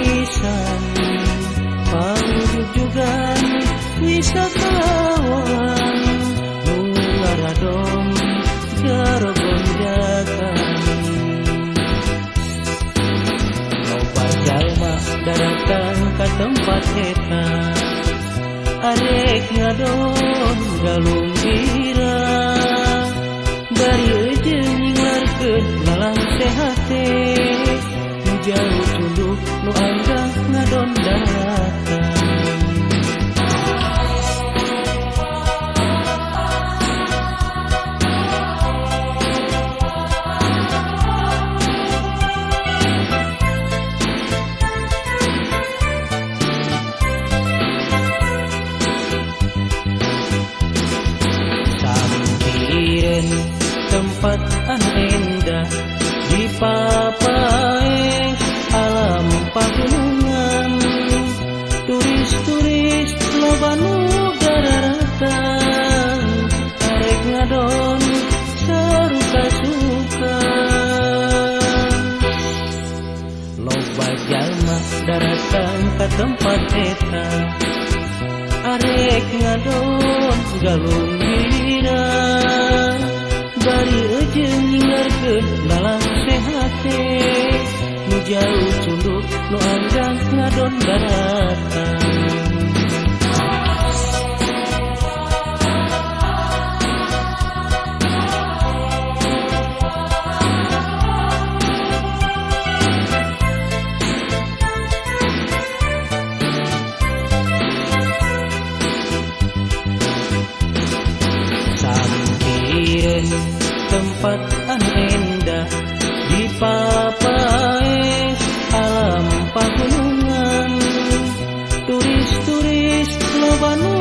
pisan pangjujugan wisatawan nu ngaradon garogonjakan. Loba jalma daratang ka tempat eta arek ngadon galumbira bari eujeun nyinglarkeun lalang sehate nu jauh tunduk nu anggah ngadon daratan. Tempat anu endah di papae alam pagunungan turis-turis loba nu dararatang arek ngadon saruka suka. Loba jalma daratang ka tempat eta arek ngadon galumbira bari eujeun nyinglarkeun lalang sehate nu jauh tunduk nu anggah ngadon daratan. Sampireun tempat anu endah di papae alam pagunungan turis-turis loba nu